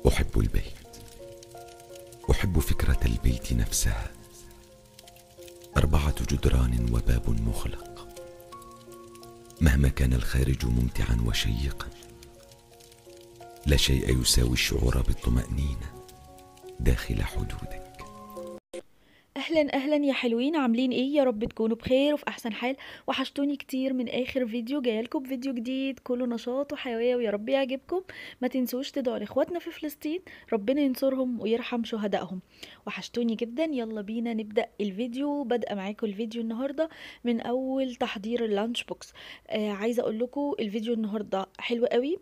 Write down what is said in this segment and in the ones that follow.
أحب البيت، أحب فكرة البيت نفسها. 4 جدران وباب مغلق. مهما كان الخارج ممتعا وشيقا، لا شيء يساوي الشعور بالطمأنينة داخل حدودك. اهلا اهلا يا حلوين، عاملين ايه؟ يا رب تكونوا بخير وفي احسن حال. وحشتوني كتير من اخر فيديو، جايلكم بفيديو جديد كله نشاط وحيوية ويا رب يعجبكم. ما تنسوش تدعوا لاخواتنا في فلسطين، ربنا ينصرهم ويرحم شهدائهم. وحشتوني جدا. يلا بينا نبدا الفيديو. بادئه معاكم الفيديو النهارده من اول تحضير ال lunch box. عايزه اقول لكم الفيديو النهارده حلو قوي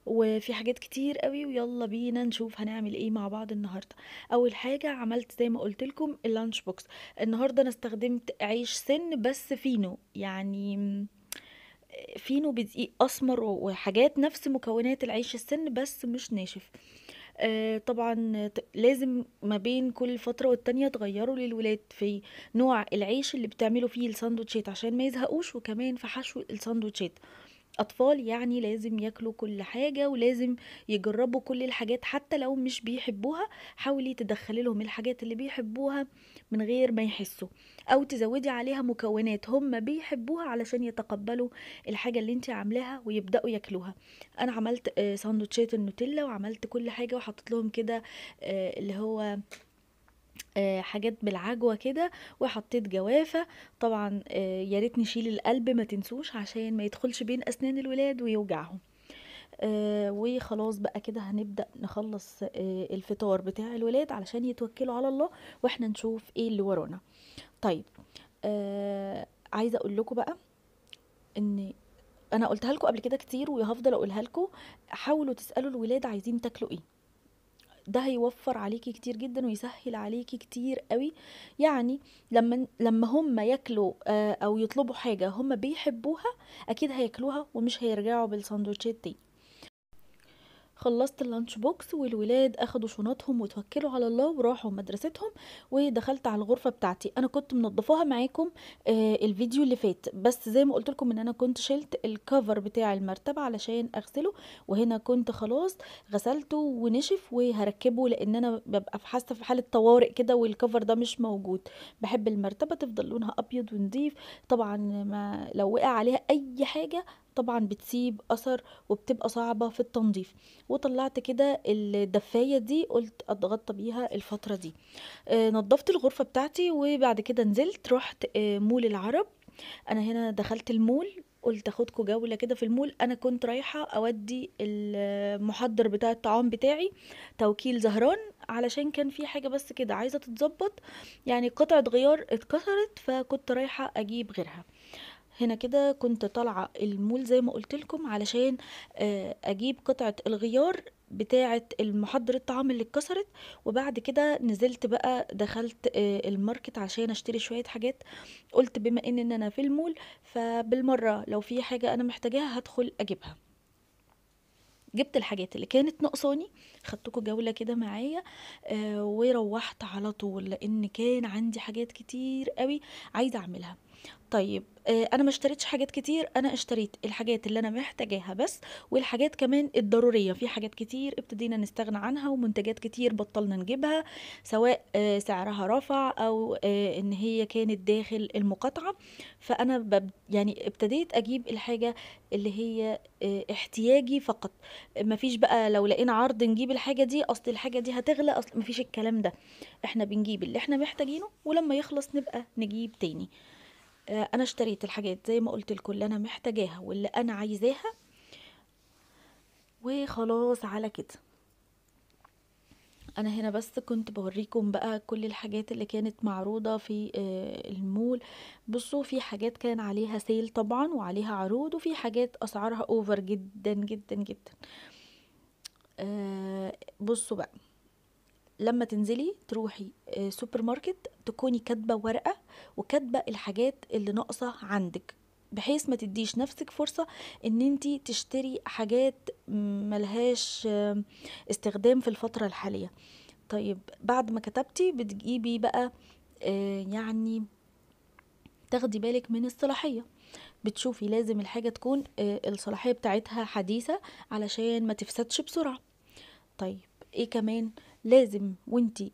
وفي حاجات كتير قوي، ويلا بينا نشوف هنعمل ايه مع بعض النهارده. اول حاجة عملت زي ما قلت لكم ال lunch box. النهارده انا استخدمت عيش سن بس فينو، يعني فينو بدقيق اسمر وحاجات نفس مكونات العيش السن بس مش ناشف. طبعا لازم ما بين كل فترة والتانية تغيروا للولاد في نوع العيش اللي بتعملوا فيه الساندوتشات عشان ما يزهقوش، وكمان في حشو الساندوتشات. اطفال يعني لازم ياكلوا كل حاجة ولازم يجربوا كل الحاجات حتى لو مش بيحبوها. حاولي تدخلي لهم الحاجات اللي بيحبوها من غير ما يحسوا، او تزودي عليها مكونات هم بيحبوها علشان يتقبلوا الحاجة اللي انت عاملاها ويبداوا ياكلوها. انا عملت ساندوتشات النوتيلا وعملت كل حاجة وحطيت لهم كده اللي هو حاجات بالعجوة كده، وحطيت جوافة. طبعا يا ريت نشيل القلب ما تنسوش عشان ما يدخلش بين اسنان الولاد ويوجعهم. وخلاص بقى كده هنبدأ نخلص الفطار بتاع الولاد علشان يتوكلوا على الله واحنا نشوف ايه اللي ورانا. طيب عايزة اقول لكم بقى ان انا قلتها لكم قبل كده كتير وهفضل اقولها لكم، حاولوا تسألوا الولاد عايزين تاكلوا ايه. ده هيوفر عليكي كتير جدا ويسهل عليكي كتير قوي. يعني لما هم ياكلوا او يطلبوا حاجة هم بيحبوها اكيد هياكلوها ومش هيرجعوا بالساندوتشات تاني. خلصت ال lunch box والولاد اخدوا شنطهم وتوكلوا على الله وراحوا مدرستهم، ودخلت على الغرفة بتاعتي. انا كنت منظفاها معاكم الفيديو اللي فات، بس زي ما قلت لكم ان انا كنت شلت ال cover بتاع المرتبة علشان اغسله، وهنا كنت خلاص غسلته ونشف وهركبه، لان انا ببقى حاسه في حاله طوارئ كده وال cover ده مش موجود. بحب المرتبة تفضل لونها ابيض ونظيف، طبعا ما لو وقع عليها اي حاجة طبعا بتسيب اثر وبتبقى صعبة في التنظيف. وطلعت كده الدفايه دي قلت اتغطى بيها الفترة دي. نظفت الغرفة بتاعتي وبعد كده نزلت رحت مول العرب. انا هنا دخلت المول قلت اخدكم جولة كده في المول. انا كنت رايحة اودي المحضر بتاع الطعام بتاعي توكيل زهران، علشان كان في حاجة بس كده عايزه تتظبط، يعني قطعه غيار اتكسرت فكنت رايحة اجيب غيرها. هنا كده كنت طالعه المول زي ما قلت لكم علشان اجيب قطعه الغيار بتاعه المحضر الطعام اللي اتكسرت. وبعد كده نزلت بقى دخلت ال market عشان اشتري شوية حاجات. قلت بما ان انا في المول فبالمره لو في حاجة انا محتاجاها هدخل اجيبها. جبت الحاجات اللي كانت ناقصاني، خدتكم جولة كده معايا وروحت على طول لان كان عندي حاجات كتير قوي عايزه اعملها. طيب انا ما اشتريتش حاجات كتير، انا اشتريت الحاجات اللي انا محتاجاها بس، والحاجات كمان الضرورية. في حاجات كتير ابتدينا نستغنى عنها ومنتجات كتير بطلنا نجيبها، سواء سعرها رفع او ان هي كانت داخل المقاطعة. فانا يعني ابتديت اجيب الحاجة اللي هي احتياجي فقط. مفيش بقى لو لقينا عرض نجيب الحاجة دي، اصل الحاجة دي هتغلى، اصل مفيش الكلام ده. احنا بنجيب اللي احنا محتاجينه ولما يخلص نبقى نجيب تاني. انا اشتريت الحاجات زي ما قلت لكم اللي انا محتاجاها واللي انا عايزاها وخلاص على كده. انا هنا بس كنت بوريكم بقى كل الحاجات اللي كانت معروضة في المول. بصوا في حاجات كان عليها sale طبعا وعليها عروض، وفي حاجات اسعارها over جدا جدا جدا. بصوا بقى لما تنزلي تروحي سوبر ماركت تكوني كاتبه ورقة وكاتبه الحاجات اللي ناقصه عندك، بحيث ما تديش نفسك فرصة ان انتي تشتري حاجات ملهاش استخدام في الفترة الحالية. طيب بعد ما كتبتي بتجيبي بقى يعني تاخدي بالك من الصلاحية، بتشوفي لازم الحاجة تكون الصلاحية بتاعتها حديثه علشان ما تفسدش بسرعة. طيب ايه كمان لازم وانتي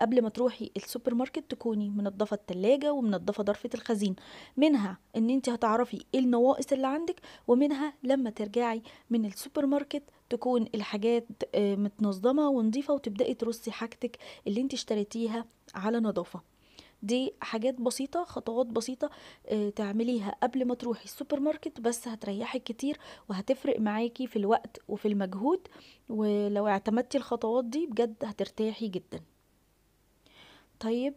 قبل ما تروحي السوبر ماركت تكوني منظفه التلاجة ومنظفه ضرفه الخزين، منها ان انت هتعرفي ايه النواقص اللي عندك، ومنها لما ترجعي من السوبر ماركت تكون الحاجات متنظمه ونظيفه، وتبداي ترصي حاجتك اللي انت اشتريتيها على نظافة. دي حاجات بسيطة، خطوات بسيطة تعمليها قبل ما تروحي السوبر ماركت، بس هتريحك كتير وهتفرق معاكي في الوقت وفي المجهود، ولو اعتمدتي الخطوات دي بجد هترتاحي جدا. طيب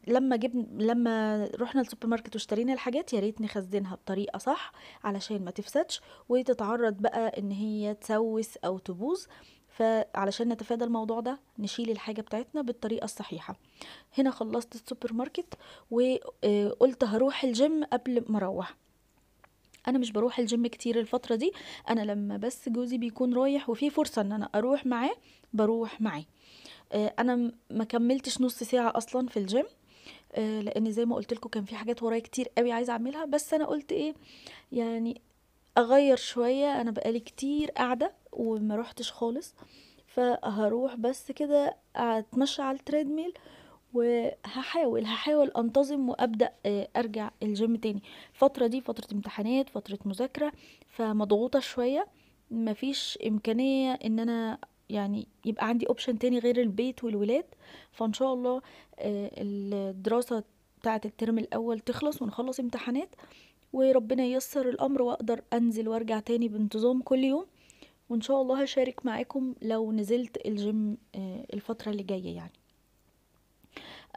لما رحنا السوبر ماركت واشترينا الحاجات، يا ريت نخزنها بطريقة صح علشان ما تفسدش وتتعرض بقى ان هي تسوس او تبوظ. فعلشان نتفادى الموضوع ده نشيل الحاجة بتاعتنا بالطريقة الصحيحة. هنا خلصت السوبر ماركت وقلت هروح الجيم قبل ما اروح. انا مش بروح الجيم كتير الفترة دي، انا لما بس جوزي بيكون رايح وفي فرصة ان انا اروح معاه بروح معاه. انا ما كملتش نص ساعة اصلا في الجيم، لان زي ما قلت لكم كان في حاجات ورايا كتير قوي عايزة اعملها، بس انا قلت ايه يعني اغير شوية، انا بقالي كتير قاعدة وما روحتش خالص، فهروح بس كده اتمشى على ال treadmill، وهحاول انتظم وابدا ارجع الجيم تاني. الفترة دي فترة امتحانات، فترة مذاكرة، فمضغوطة شوية، مفيش امكانية ان انا يعني يبقى عندي option تاني غير البيت والولاد. فان شاء الله الدراسة بتاعة الترم الاول تخلص ونخلص امتحانات، وربنا ييسر الامر واقدر انزل وارجع تاني بانتظام كل يوم. وان شاء الله هشارك معاكم لو نزلت الجيم الفترة اللي جاية. يعني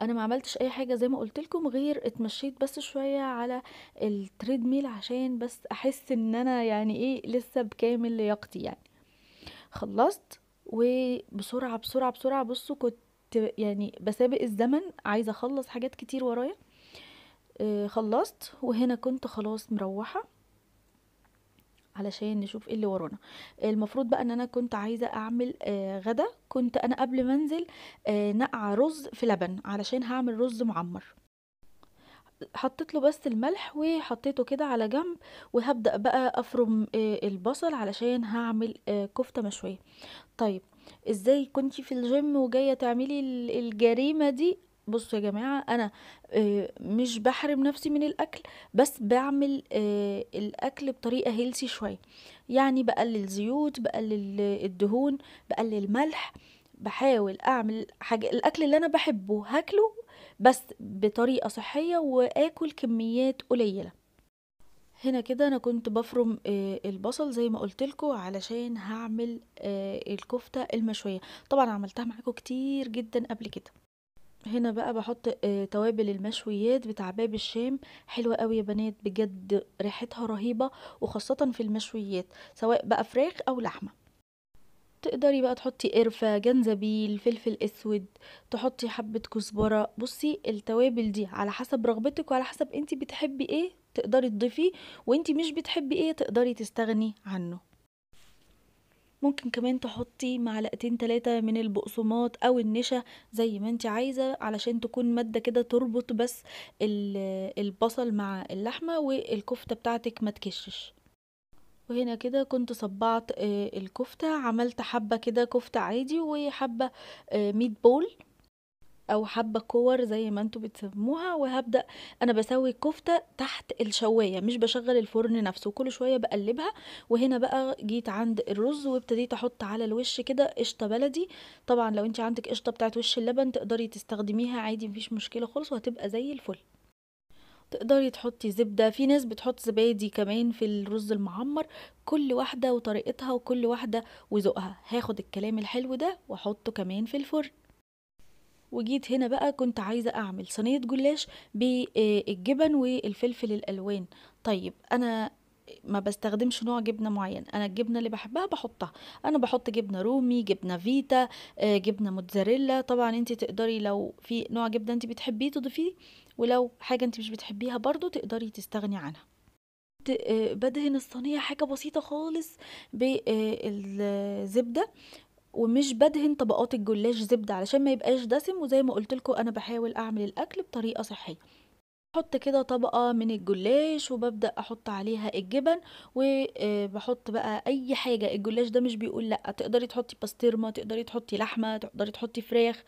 انا ما عملتش اي حاجة زي ما قلت لكم، غير اتمشيت بس شوية على ال treadmill عشان بس احس ان انا يعني ايه لسه بكامل لياقتي يعني. خلصت وبسرعة بسرعة بسرعة، بصوا كنت يعني بسابق الزمن، عايزة اخلص حاجات كتير ورايا. خلصت وهنا كنت خلاص مروحة علشان نشوف ايه اللي ورانا. المفروض بقى ان انا كنت عايزة اعمل غدا، كنت انا قبل ما انزل نقع رز في لبن علشان هعمل رز معمر. حطيت له بس الملح وحطيته كده على جنب، وهبدأ بقى افرم البصل علشان هعمل كفتة مشوية. طيب ازاي كنتي في الجيم وجاية تعملي الجريمة دي؟ بصوا يا جماعة، انا مش بحرم نفسي من الاكل، بس بعمل الاكل بطريقة healthy شوية، يعني بقلل زيوت، بقلل الدهون، بقلل ملح، بحاول اعمل حاجة الاكل اللي انا بحبه هاكله بس بطريقة صحية، واكل كميات قليلة. هنا كده انا كنت بفرم البصل زي ما قلت لكم علشان هعمل الكفتة المشوية. طبعا عملتها معاكم كتير جدا قبل كده. هنا بقى بحط توابل المشويات بتاع باب الشام، حلوة قوي يا بنات بجد، ريحتها رهيبة، وخاصة في المشويات سواء بقى فراخ او لحمة. تقدري بقى تحطي قرفة، جنزبيل، فلفل اسود، تحطي حبة كزبرة. بصي التوابل دي على حسب رغبتك وعلى حسب انتي بتحبي ايه تقدري تضيفيه، وانتي مش بتحبي ايه تقدري تستغني عنه. ممكن كمان تحطي معلقتين 3 من البقسماط او النشا زي ما انت عايزة، علشان تكون مادة كده تربط بس البصل مع اللحمة والكفتة بتاعتك ما تكشش. وهنا كده كنت صبعت الكفتة، عملت حبة كده كفتة عادي وحبة ميت بول او حبة كور زي ما انتوا بتسموها. وهبدأ انا بسوي الكفتة تحت الشواية، مش بشغل الفرن نفسه، كل شوية بقلبها. وهنا بقى جيت عند الرز وابتديت احط على الوش كده قشطة بلدي. طبعا لو انت عندك قشطة بتاعت وش اللبن تقدري تستخدميها عادي، مفيش مشكلة خالص، وهتبقى زي الفل. تقدري تحطي زبدة، في ناس بتحط زبادي كمان في الرز المعمر، كل واحدة وطريقتها وكل واحدة وذوقها. هاخد الكلام الحلو ده واحطه كمان في الفرن. وجيت هنا بقى كنت عايزة اعمل صينية جلاش بالجبن والفلفل الالوان. طيب انا ما بستخدمش نوع جبنة معين، انا الجبنة اللي بحبها بحطها. انا بحط جبنة رومي، جبنة فيتا، جبنة موتزاريلا. طبعا انت تقدري لو في نوع جبنة انت بتحبيه تضيفيه، ولو حاجة انت مش بتحبيها برضو تقدري تستغني عنها. بدهن الصينية حاجة بسيطة خالص بالزبدة، ومش بدهن طبقات الجلاش زبدة علشان ما يبقاش دسم. وزي ما قلت لكم انا بحاول اعمل الاكل بطريقة صحية. بحط كده طبقة من الجلاش وببدأ احط عليها الجبن، وبحط بقى اي حاجة. الجلاش ده مش بيقول لا، تقدري تحطي بسطرمة، تقدري تحطي لحمة، تقدري تحطي فراخ،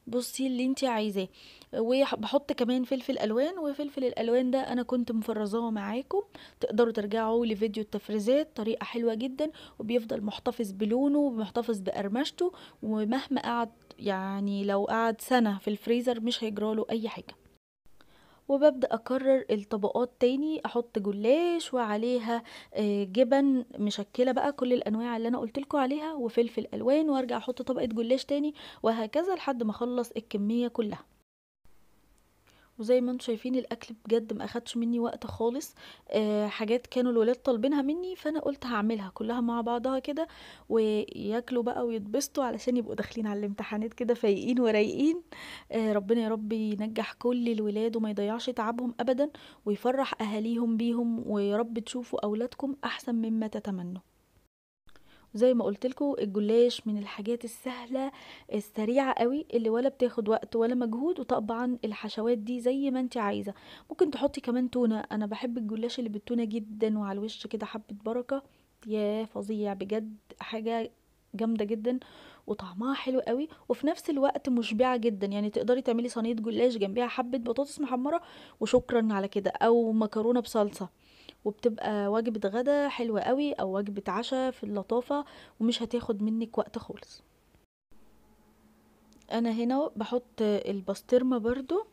بصي اللي انتي عايزاه. وبحط كمان فلفل الوان، وفلفل الالوان ده انا كنت مفرزاه معاكم، تقدروا ترجعوا لفيديو التفريزات، طريقة حلوة جدا وبيفضل محتفظ بلونه ومحتفظ بقرمشته، ومهما قعد يعني لو قعد سنة في الفريزر مش هيجراله اي حاجة. وببدأ أكرر الطبقات تاني، أحط جلاش وعليها جبن مشكلة بقى كل الأنواع اللي أنا قلتلكوا عليها، وفلفل ألوان، وأرجع أحط طبقة جلاش تاني، وهكذا لحد ما أخلص الكمية كلها. وزي ما انتم شايفين الاكل بجد ما اخدش مني وقت خالص، حاجات كانوا الولاد طالبينها مني فانا قلت هعملها كلها مع بعضها كده وياكلوا بقى ويتبسطوا، علشان يبقوا داخلين على الامتحانات كده فايقين ورايقين. ربنا يا رب ينجح كل الولاد وما يضيعش تعبهم ابدا، ويفرح اهاليهم بيهم، ويا رب تشوفوا اولادكم احسن مما تتمنوا. زي ما قلت لكم الجلاش من الحاجات السهلة السريعة قوي اللي ولا بتاخد وقت ولا مجهود، وطبعا الحشوات دي زي ما انت عايزه. ممكن تحطي كمان تونه، انا بحب الجلاش اللي بالتونه جدا، وعلى الوش كده حبه بركة، يا فظيع بجد، حاجة جامدة جدا وطعمها حلو قوي، وفي نفس الوقت مشبعة جدا. يعني تقدري تعملي صينية جلاش جنبيها حبه بطاطس محمرة وشكرا على كده، او مكرونه بصلصه، وبتبقى وجبة غدا حلوة قوي او وجبة عشاء في اللطافة، ومش هتاخد منك وقت خالص. انا هنا بحط البسطرمة برضو،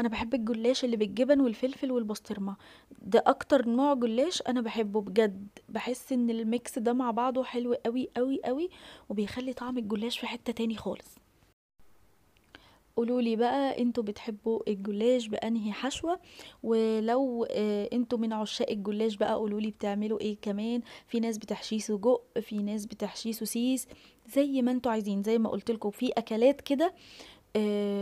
انا بحب الجلاش اللي بالجبن والفلفل والبسطرمة، ده اكتر نوع جلاش انا بحبه بجد، بحس ان ال mix ده مع بعضه حلو قوي قوي قوي، وبيخلي طعم الجلاش في حتة تاني خالص. قولولي بقى انتوا بتحبوا الجلاش بانهي حشوة، ولو انتوا من عشاق الجلاش بقى قولولي بتعملوا ايه كمان. في ناس بتحشيه سجق، في ناس بتحشيه سوسيس، زي ما انتوا عايزين. زي ما قلتلكوا في اكلات كده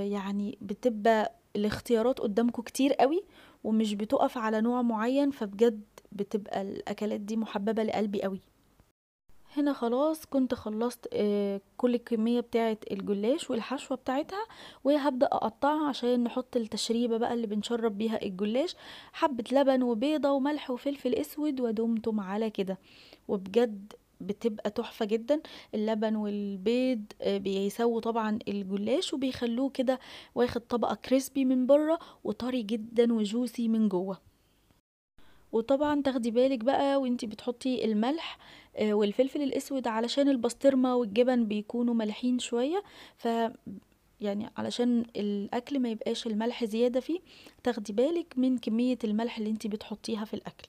يعني بتبقى الاختيارات قدامكم كتير قوي ومش بتقف على نوع معين، فبجد بتبقى الاكلات دي محببة لقلبي قوي. هنا خلاص كنت خلصت كل الكمية بتاعة الجلاش والحشوة بتاعتها، وهبدأ اقطعها عشان نحط التشريبة بقى اللي بنشرب بيها الجلاش، حبة لبن وبيضة وملح وفلفل اسود، ودمتم على كده. وبجد بتبقى تحفة جدا. اللبن والبيض بيسووا طبعا الجلاش وبيخلوه كده واخد طبقة كريسبي من بره وطري جدا وجوسي من جوه. وطبعا تاخدي بالك بقى وانتي بتحطي الملح والفلفل الاسود، علشان البسطرمة والجبن بيكونوا مالحين شوية، ف يعني علشان الاكل ما يبقاش الملح زيادة فيه، تاخدي بالك من كمية الملح اللي انتي بتحطيها في الاكل.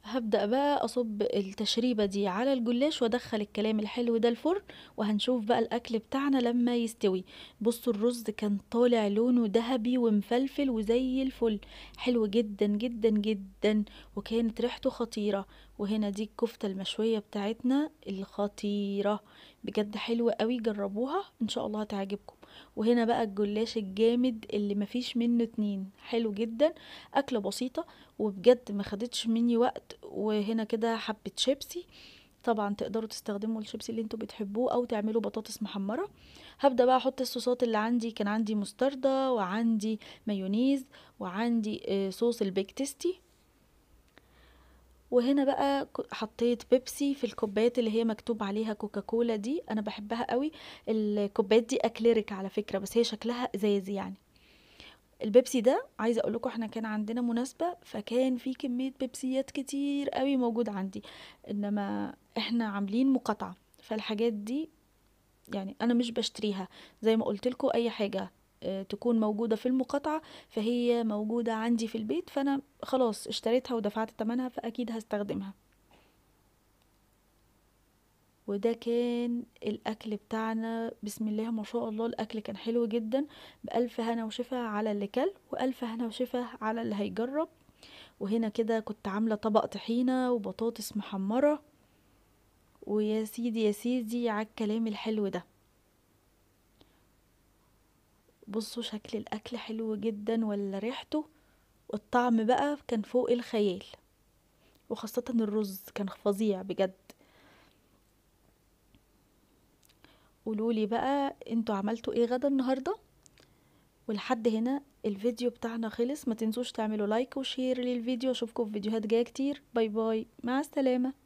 هبدأ بقى اصب التشريبة دي على الجلاش وادخل الكلام الحلو ده الفرن، وهنشوف بقى الاكل بتاعنا لما يستوي. بصوا الرز كان طالع لونه ذهبي ومفلفل وزي الفل، حلو جدا جدا جدا، وكانت ريحته خطيرة. وهنا دي الكفتة المشوية بتاعتنا الخطيرة، بجد حلوة قوي، جربوها ان شاء الله هتعجبكم. وهنا بقى الجلاش الجامد اللي مفيش منه اتنين، حلو جدا، اكلة بسيطة وبجد ما خدتش مني وقت. وهنا كده حبة شيبسي، طبعا تقدروا تستخدموا الشيبسي اللي انتوا بتحبوه او تعملوا بطاطس محمرة. هبدأ بقى احط الصوصات اللي عندي، كان عندي مستردة وعندي مايونيز وعندي صوص ال Big Tasty. وهنا بقى حطيت بيبسي في الكوبايات اللي هي مكتوب عليها كوكاكولا دي، انا بحبها قوي الكوبايات دي، اكليريك على فكرة بس هي شكلها ازاز يعني. البيبسي ده عايزه اقول لكم احنا كان عندنا مناسبة فكان في كمية بيبسيات كتير قوي موجود عندي، انما احنا عاملين مقاطعه، فالحاجات دي يعني انا مش بشتريها. زي ما قلت لكم اي حاجة تكون موجودة في المقاطعة فهي موجودة عندي في البيت، فانا خلاص اشتريتها ودفعت ثمنها فاكيد هستخدمها. وده كان الاكل بتاعنا، بسم الله ما شاء الله الاكل كان حلو جدا، بألف هنا وشفا على اللي كل وألف هنا وشفا على اللي هيجرب. وهنا كده كنت عاملة طبق طحينة وبطاطس محمرة، ويا سيدي يا سيدي على الكلام الحلو ده. بصوا شكل الاكل حلو جدا ولا ريحته، والطعم بقى كان فوق الخيال، وخاصة الرز كان فظيع بجد. قولولي بقى انتوا عملتوا ايه غدا النهاردة. ولحد هنا الفيديو بتاعنا خلص. ما تنسوش تعملوا like و share للفيديو، اشوفكم في فيديوهات جاية كتير. bye bye، مع السلامة.